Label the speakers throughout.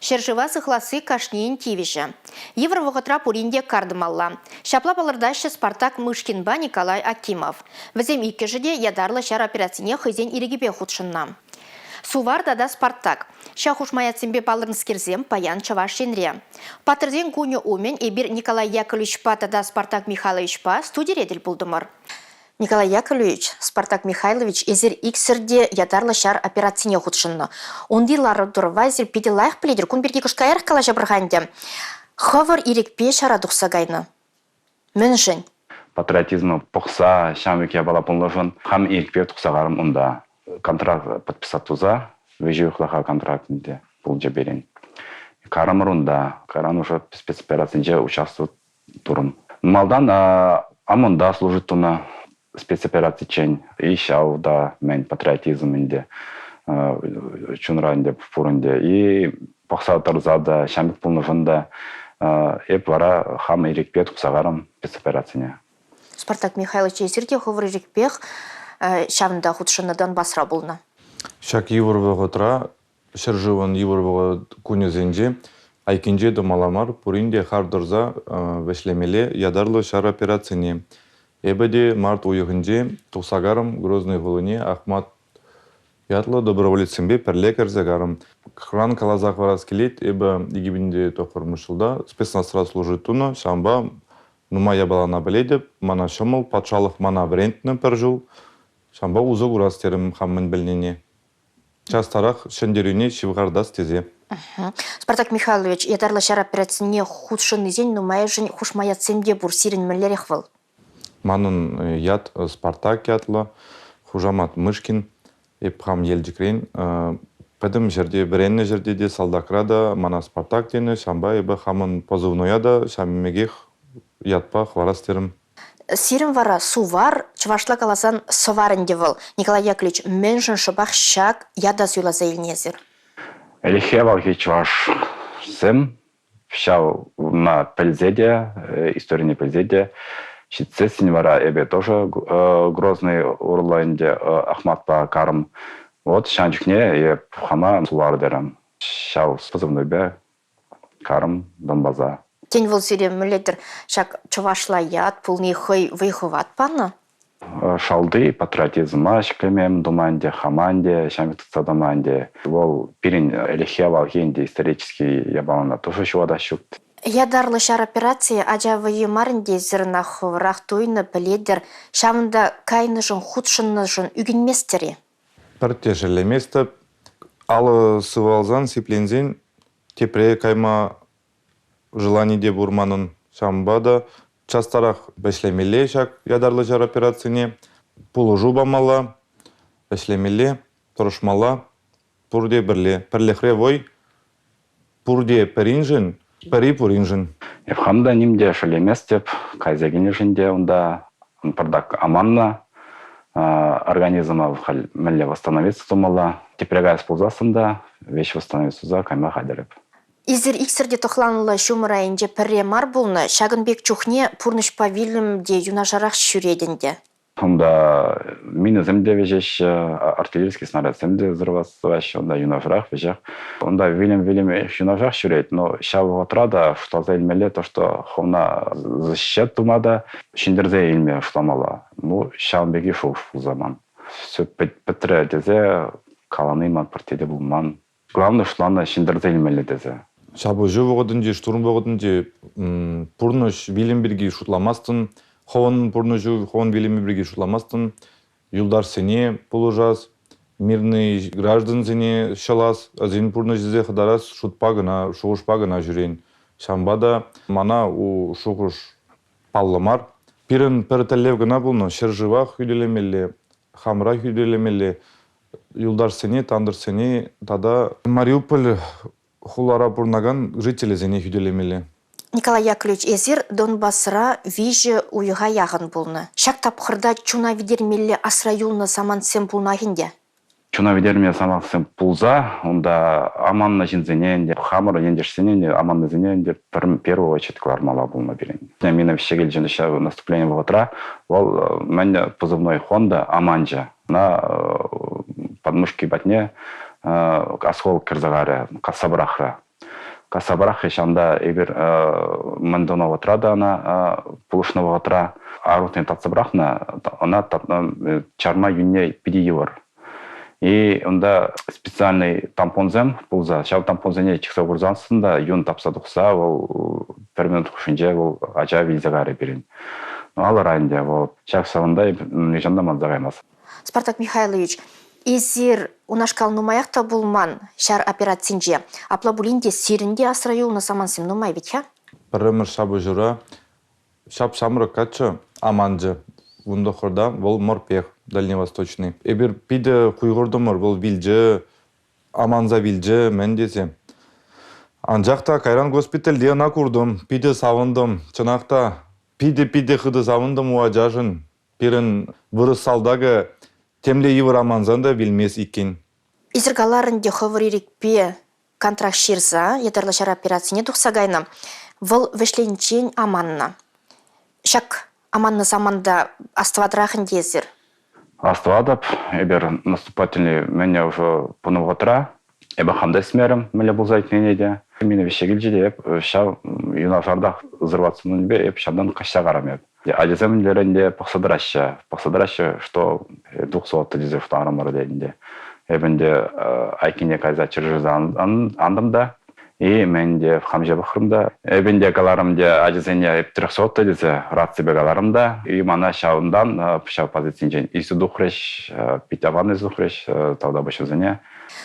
Speaker 1: Ҫӗршыва сыхласси кашнийӗн тивӗҫӗ. Йывӑр вӑхӑтра пурин те кар тӑмалла. Ҫапла палӑртаҫҫӗ Спартак Мышкинпа Николай Акимов. Вӗсем иккӗшӗ те ятарлӑ ҫар операцине хӑйсен ирӗкӗпе хутшӑннӑ. Сувар тата Спартак. Ҫак хушма ятсемпе палӑрнӑскерсем паян Чӑваш Енре. Паттӑрсен кунӗ умӗн эпир Николай Яковлевичпа тата Спартак Михайловичпа студире тӗл пултӑмӑр. Николай Яковлевич, Спартак Михайлович, эсир иксӗр те ятарлӑ ҫар операцине хутшӑннӑ. Унти лару-тӑрӑва эсир питӗ лайӑх пӗлетӗр. Кун пирки кӑшт каярах калаҫӑпӑр-ха ӗнтӗ. Хӑвӑр ирӗкпе ҫара тухса кайнӑ. Мӗншӗн?
Speaker 2: Патриотизма пӑхса ҫамрӑк япала пулнӑшӑн хам ирӗкпе тухса карӑм унта. Контракт подписать туса виҫӗ уйӑхлӑха контракт ӗнтӗ пулчӗ пирӗн. Карӑмӑр унта. Кайран уже спецоперацинче участвовать турӑм. Малтан ОМОНта служить тунӑ спецоперациччен. И ҫав та мӗн патриотизм ӗнтӗ чунра ӗнтӗ пур ӗнтӗ. И пӑхса тӑрса та ҫамрӑк пулнӑшӑн та эп вара хам ирӗкпе тухса карӑм спецоперацине.
Speaker 1: Спартак Михайлович, эсир те хӑвӑр ирӗкпех ҫавӑнта хутшӑннӑ Донбасра пулнӑ.
Speaker 3: Ҫак йывӑр вӑхӑтра ҫӗршывӑн йывӑр вӑхӑт кунӗсенче айккинче тӑмалла мар, пурин те хар тӑрса вӗҫлемелле ятарлӑ ҫар операцине. Эпӗ те март уйӑхӗнче тухса карӑм Грозный хулине Ахмат ятлӑ доброволецсемпе пӗрле кӗрсе карӑм. Хран каласа хӑварас килет, эпӗ 2009 ҫулта спецназра служить тунӑ, ҫавӑнпа нумай япалана пӗлетӗп, мана ҫӑмӑл, патшалӑх мана вӗрентнӗ пӗр ҫул, ҫавӑнпа усӑ курас терӗм хам мӗн пӗлнине. Частарах ҫӗнтерӳне ҫывхартас тесе.
Speaker 1: Спартак Михайлович, ятарлӑ ҫар операцине хутшӑннисен нумайӑшӗн хушма ятсем те пур. Сирӗн мӗнлерех вӑл?
Speaker 3: Манӑн ят Спартак ятлӑ, хушамат Мышкин. Эп хам Елчӗкрен. Пӗтӗм ҫӗрте, вӗреннӗ ҫӗрте те, салтакра та мана Спартак тенӗ. Ҫавӑнпа эпӗ хамӑн позывноя та ҫавӑн пекех ятпа хӑварас терӗм.
Speaker 1: Сирӗн вара Сувар, чӑвашла каласан Сӑвар ӗнтӗ вӑл. Николай Яковлевич, мӗншӗн шӑпах ҫак ята суйласа илнӗ эсир?
Speaker 2: Ӗлӗкхи авалхи чӑвашсем ҫавна пӗлсе те, историне пӗлсе те ҫитсессӗн вара эпӗ тоже Грозный урлӑ ӗнтӗ Ахматпа карӑм. Вот ҫавӑн чухне эп хама Сувар терӗм. Ҫав позывнойпе карӑм Донбаса.
Speaker 1: Тен, вӑл сире мӗнле-тӗр ҫак чӑвашла ят пулни хӑй вӑй-хӑват панӑ?
Speaker 2: Шалти патриотизма ҫӗклеме тума ӗнтӗ, хама ӗнтӗ, ҫамрӑк тытса тӑма ӗнтӗ. Вӑл пирӗн ӗлӗкхи авалхи ӗнтӗ исторический япалана тоже ҫухатас ҫук.
Speaker 1: Ятарлӑ ҫар операцийӗ ача вӑййи мар ӗнтӗ эсир ӑна хӑвӑрах туйнӑ, пӗлетӗр. Ҫавӑнта кайнӑшӑн, хутшӑннӑшӑн ӳкӗнместӗр-и?
Speaker 3: Пӗртте шеллеместӗп. Алӑ сывалсан, сипленсен тепре кайма желани те пур манӑн. Ҫавӑнпа та частарах вӗҫлемелле ҫак ятарлӑ ҫар операцине, пулӑшу памалла, ӗҫлемелле, тӑрӑшмалла. Пурте пӗрле. Пӗрлӗхре вӑй, пурте пӗриншӗн, пӗри пуриншӗн.
Speaker 2: Эп хам та ним те шеллеместӗп, кайса килнӗшӗн те унта пӑртак аманнӑ. Организма халь мӗнле восстановиться тумалла. Тепре каяс пулсассӑн та веҫ восстановиться туса кайма хатӗрӗп.
Speaker 1: Эсир иксӗр те тӑхланлӑ ҫумӑр айӗнче пӗрре мар пулнӑ. Ҫакӑн пек чухне пурнӑҫпа вилӗм те юнашарах ҫӳрет ӗнтӗ.
Speaker 2: Унта минӑсем те вӗҫеҫҫӗ, артиллерийский снарядсем те взрываться унта юнашарах вӗҫех. Унта вилӗм-вилӗм юнашарах ҫӳрет, но ҫав вӑхӑтра та шутласа илмелле то, что хӑвна защищать тума та ҫӗнтерсе илме шутламалла. Ну, ҫавӑн пирки шухӑш пулса ман. Все пӗтрӗ тесе калани ман пӗртте те пулман. Главное, шутланӑ ҫӗнтерсе илмелле тесе.
Speaker 3: Ҫапӑҫу вӑхӑтӗнче, штурм вӑхӑтӗнче пурнӑҫ вилӗм пирки шутламастӑн, хӑвӑн пурнӑҫу, хӑвӑн вилӗмӗ пирки шутламастӑн, юлташсене пулӑшас, мирный граждансене ҫӑлас, вӗсен пурнӑҫӗсене хӑтарас шутпа кӑна, шухӑшпа кӑна ҫӳрен. Ҫавӑнпа та мана у шухӑш паллӑ мар. Пирӗн пӗр тӗллев кӑна пулнӑ: ҫӗршыва хӳтӗлемелле, хамӑра хӳтӗлемелле, юлташсене, тантӑшсене тата Мариуполь хулара пурӑнакан жителӗсене хӳтӗлемелле.
Speaker 1: Николай Яковлевич, эсир Донбасра виҫӗ уйӑха яхӑн пулнӑ. Ҫак тапхӑрта чуна витермелле асра юлнӑ самантсем пулнах ӗнтӗ.
Speaker 2: Чуна витерме самантсем пулса, унта аманнӑ ҫынсене ӗнтӗ, хамӑр ентешсене ӗнтӗ, аманнисене ӗнтӗ первую очередь кӑлармалла пулнӑ пирӗн. Мина вӗҫсе ҫав наступлени вӑхӑтра вӑл мӗн позывной Хонда аманчӗ. Ӑна подмышки патне осколок кӗрсе карӗ, касса пӑрахрӗ. Касса пӑрахрӗҫ. Ҫавӑнта эпир мӗн тунӑ вӑхӑтра та ӑна пулӑшнӑ вӑхӑтра арутне татса пӑрахнӑ, ӑна чарма йӳнне питӗ йывӑр. И унта специальный тампонсем пулса, ҫав тампонсене чиксе хурсассӑн та юн тапса тухса вӑл пӗр минут хушшинче вӑл ача вилсе кайрӗ пирӗн. Ну, алӑра ӗнтӗ вӑл. Ҫак салонта нихҫан та манса каймас.
Speaker 1: Спартак Михайлович, эсир унашкал нумаях та пулман ҫар операцинче. Апла пулин те сирӗн те асра юлнӑ самантсем нумай вӗт-ха?
Speaker 3: Пӗрремӗш ҫапӑҫура ҫап-ҫамрӑк каччӑ аманчӗ. 19-та вӑл морпех дальневосточный. Эпир питӗ хуйхӑртӑмӑр, вӑл вилчӗ, аманса вилчӗ, мӗн тесе. Анчах та кайран госпитальте ӑна куртӑм, питӗ савӑнтӑм. Чӑнах та, питӗ-питӗ хытӑ савӑнтӑм у ачашӑн. Пирӗн вырӑс салтакӗ темле йывӑр амансан та вилмест иккен.
Speaker 1: Эсир каларӑн те хӑвӑр ирӗкпе контракт ҫырса ятарлӑ ҫар операцине тухса кайнӑ. Вӑл вӗҫлениччен аманнӑ. Ҫак аманнӑ саманта астӑватӑрах ӗнтӗ эсир?
Speaker 2: Астӑватӑп, эпир наступательный мӗне уже пынӑ вӑхӑтра эпӗ хам та ӗҫмерӗм, мӗнле пулса иртнине те. Мина виҫҫе килчӗ те эп ҫав юнашартах взорваться тунипе эп ҫавтан каҫса карам эп. Ачасем ӗнтӗ те пӑхса тӑраҫҫӗ, пӑхса тӑраҫҫӗ, что тухса отты тесе шутларӑмӑр те ӗнтӗ. Эп ӗнтӗ айккине кайса чӗршесе антӑм та, и мен те хам ҫе пӑхрӑм та. Эп ӗнтӗ каларӑм те ачасене эп трехсотый тесе раципе каларӑм та, и мана ҫавӑнтан ҫав позицинчен илсе тухрӗҫ, пит аван илсе тухрӗҫ, тавтапуҫ вӗсене.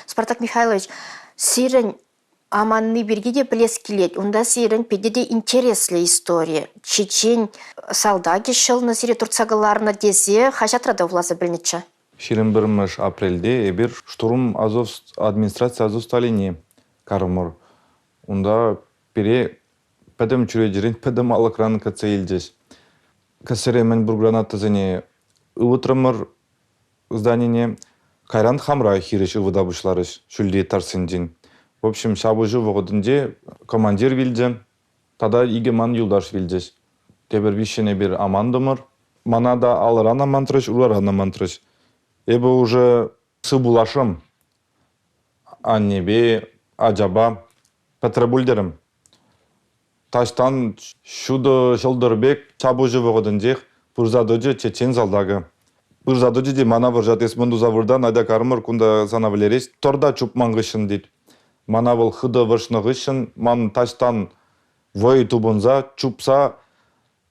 Speaker 1: Спартак Михайлович, сирӗн аманни пирки те пӗлес килет. Унта сирӗн питӗ те интереслӗ истори. Чечен салтакӗ ҫӑлнӑ сире туртса кӑларнӑ тесе хаҫатра та вуласа пӗлнӗччӗ.
Speaker 3: 21 апрельте эпир штурм Азов администраци Азов Сталине карӑмӑр. Унта пире пӗтӗм чӳречерен, пӗтӗм алӑкран кӗтсе илчӗҫ. Кӗсьере мӗнпур гранатӑсене ывӑтрӑмӑр, зданине кайран хамра хирӗҫ ывӑта пуҫларӗҫ ҫӳлти этажсенчен. В общем, ҫапӑҫу вӑхӑтӗнче командир вилчӗ тата икӗ ман юлташ вилчӗҫ. Тепӗр виҫҫӗн эпир амантӑмӑр. Мана та алӑран амантрӗҫ, ураран амантрӗҫ. Эпӗ уже сывпуллашрӑм аннепе, ачапа. Пӗтрӗ пуль терӗм. Таҫтан ҫутӑ ҫӑлтӑр пек ҫапӑҫу вӑхӑтӗнчех пырса тӑчӗ чечен салтакӗ. Пырса тӑчӗ те мана вӑрҫать, эс мӗн туса выртан, атя кармӑр, кунта сана вӗлерес, тӑр та чуп ман хыҫҫӑн, тет. Мана вӑл хытӑ вӑрҫнӑ хыҫҫӑн ман таҫтан вӑй тупӑнса чупса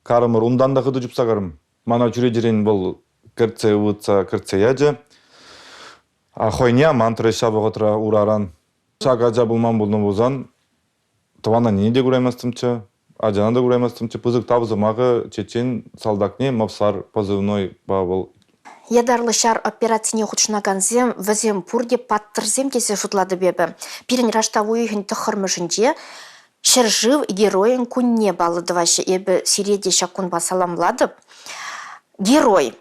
Speaker 3: карӑмӑр, унтан та хытӑ чупса карӑм. Мана чӳречерен вӑл кӗртсе ывӑтса кӗртсе ячӗ. А хӑйне амантрӗ ҫав вӑхӑтра ураран. Ҫак ача пулман пулнӑ пулсан Тӑван аннене те кураймастӑмччӗ, ачана та кураймастӑмччӗ. Пысӑк тав сӑмахӗ чечен салтакне Мовсар позывнойпа вӑл.
Speaker 1: Ятарлӑ ҫар операцине хутшӑнакансем вӗсем пурте паттӑрсем тесе шутлатӑп эпӗ. Пирӗн раштав уйӑхӗн тӑххӑрмӗшӗнче ҫӗршыв геройӗн кунне паллӑ тӑваҫҫӗ. Эпӗ сире те ҫак кунпа саламлатӑп. Герой.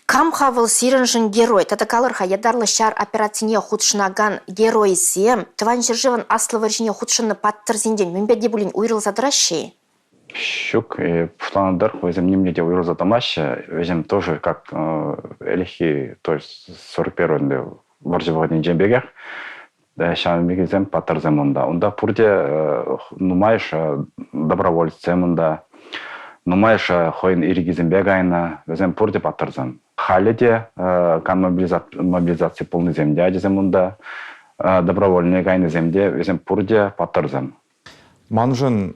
Speaker 1: Кам-ха вӑл сирӗншӗн герой? Тата калӑр-ха, ятарлӑ ҫар операцине хутшӑнакан геройсем Тӑван ҫӗршывӑн Аслӑ вӑрҫине хутшӑннӑ паттӑрсенчен мӗнпе те пулин уйрӑлса тӑраҫҫӗ-и?
Speaker 2: Ҫук, пуҫланӑ тӑрӑх вӗсем нимле те уйрӑлса тӑмаҫҫӗ. Вӗсем тоже как ӗлӗкхи, то есть 41 вӑрҫӑ вӑхӑтӗнчен пекех ҫавӑн пеккисем паттӑрсем унта. Унта пурте нумайӑшӗ добровольцсем унта, нумайӑшӗ хӑйӗн ирӗкӗсемпе кайнӑ, вӗсем пурте паттӑрсем. Халӗ те кам мобилизаци пулнисем те ачасем унта, добровольнӑй кайнисем те, вӗсем пурте паттӑрсем.
Speaker 3: Маншӑн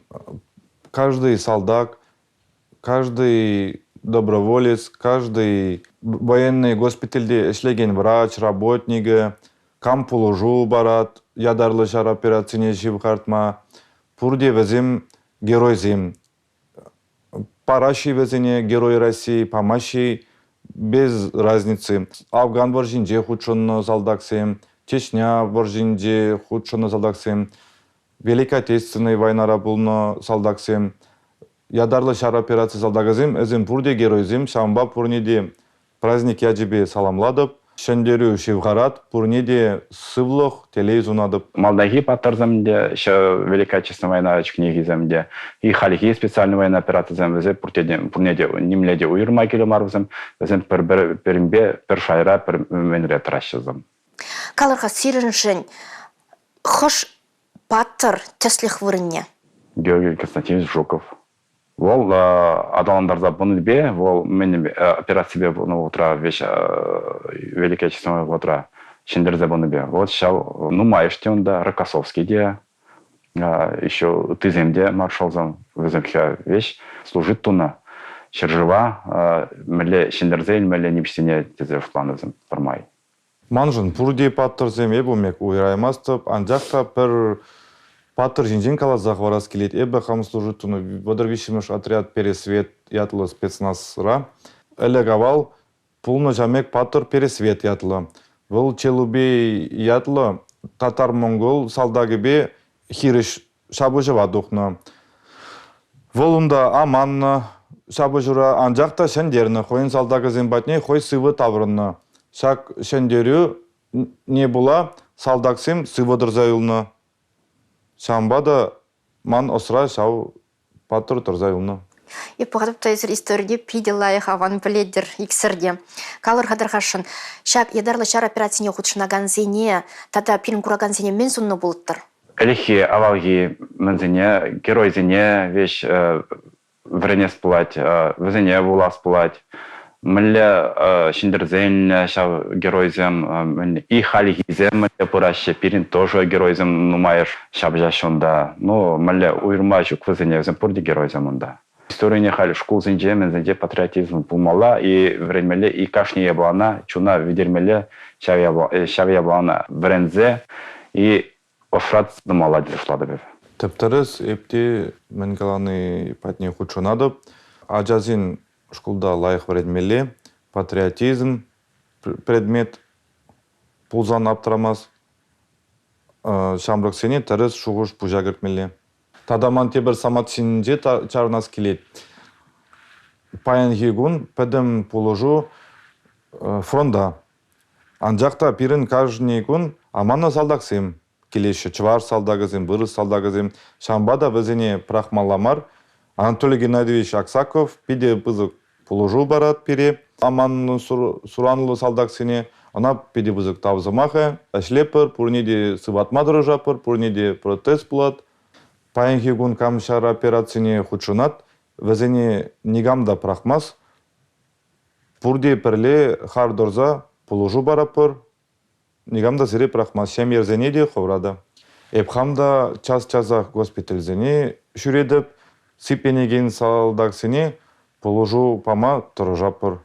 Speaker 3: каждый салтак каждый доброволец, каждый военный госпитальте ӗҫлекен врач, работникӗ, кам пулӑшу парать ятарлӑ ҫар операцине ҫывхартма, пурте вӗсем геройсем. Параҫҫӗ вӗсене Герой России, памаҫҫӗ без разницы. Афган вӑрҫинче хутшӑннӑ салтаксем, Чечня вӑрҫинче хутшӑннӑ салтаксем, Великая Отечественная войнара пулнӑ салтаксем, ятарлӑ ҫар операци салтакӗсем, вӗсем пурте геройсем, ҫавӑнпа пурне те праздник ячӗпе саламлатӑп. Ҫӗнтерӳ ҫывхарать, пурне те сывлӑх, телей сунатӑп.
Speaker 2: Малтанхи паттӑрсем те, ҫав Великая Отечественная война чухнехисем те, и хальхи специальный военная операцисем вӗсем пурте те, пурне те нимле те уйӑрма кирлӗ мар вӗсем. Вӗсем пӗр-пӗринпе пӗр шайра, пӗр мӗнре тӑраҫҫӗ вӗсем.
Speaker 1: Калӑр-ха, сирӗншӗн хӑш. паттӑр тӗслӗх вырӑнне?
Speaker 2: Георгий Константинович Жуков. Вӑл аталантарса пынипе, вӑл мӗн операципе пынӑ вӑхӑтра, веҫ Великая Отечественная вӑхӑтра ҫӗнтерсе пынипе. Вот ҫав нумайӑш те унта, Рокоссовский те, еще ыттисем те маршалсем, вӗсем веҫ служить тунӑ ҫӗршыва мӗнле ҫӗнтерсе илмелле нимӗҫсене тесе шутланӑ вӗсем пӗрмай.
Speaker 3: Маншӑн пурте паттӑрсем эп ун пек уйӑраймастӑп, анчах та пӗр паттӑр ҫинчен каласа хӑварас килет. Эпӗ хам служить тунӑ 33-мӗш отряд «Пересвет» ятлӑ спецназра. Ӗлӗк-авал пулнӑ ҫамек паттӑр Пересвет ятлӑ. Вӑл Челубей ятлӑ татар-монгол салтакӗпе хирӗҫ ҫапӑҫӑва тухнӑ. Вӑл унта аманнӑ ҫапӑҫура, анчах та ҫӗнтернӗ, хӑйӗн салтакӗсем патне хӑй сывӑ таврӑннӑ. Ҫак ҫӗнтерӳ не пула салтаксем сывӑ тӑрса юлнӑ. Ҫавӑнпа та ман ӑсра ҫав паттӑр тӑрса юлнӑ.
Speaker 1: Эп пӑхатӑп та эсир историне питӗ лайӑх аван пӗлетӗр иксӗр те. Калӑр-ха тархасшӑн, ҫак ятарлӑ ҫар операцине хутшӑнакансене тата пирӗн куракансене мӗн суннӑ пулӑттӑр?
Speaker 2: Ӗлӗкхи авалхи мӗнсене, геройсене веҫ вӗренес пулать, вӗсене вулас пулать. Мӗнле ҫӗнтерсен ҫав геройсем, и хальхисем мӗнле пыраҫҫӗ, пирӗн тоже геройсем нумайӑш ҫапӑҫаҫҫӗ унта. Ну, мӗнле уйӑрма ҫук вӗсене, вӗсем пурте геройсем унта. Историне халь шкулсенче, мӗнсенче патриотизм пулмалла и вӗренмелле, и кашни япалана чуна витермелле ҫав япалана вӗренсе и ӑшра тӑмалла тесе шутлатӑп эпӗ.
Speaker 3: Тӗп-тӗрӗс, эп те мӗн калани патне хутшӑнатӑп. Ачасен шкулта лайӑх вӗренмелле, патриотизм предмет пулсан аптӑрамасть. Ҫамрӑксене тӗрӗс шухӑш пуҫа кӗртмелле. Тата ман тепӗр самант ҫинче чарӑнас килет. Паянхи кун пӗтӗм пулӑшу фронта. Анчах та пирӗн кашни кун аманнӑ салтаксем килеҫҫӗ. Чӑваш салтакӗсем, вырӑс салтакӗсем. Ҫавӑнпа та вӗсене пӑрахмалла мар. Анатолий Геннадьевич Аксаков питӗ пысӑк пулӑшу парать пире. Аманнӑ суранлӑ салтаксене ӑна питӗ пысӑк тав сӑмахӗ. Ӗҫлетпӗр, пурне те сыватма тӑрӑшатпӑр, пурне те протест пулать. Паянхи кун кам ҫар операцине хутшӑнать, вӗсене никам та пӑрахмасть. Пурте пӗрле хар тӑрса пулӑшу паратпӑр. Никам та сире пӑрахмасть, ҫемйӗрсене те, хӑвра та. Эп хам та час-часах госпитальсене ҫӳретӗп, сипленекен салтаксене пулӑшу пама тӑрӑшатпӑр.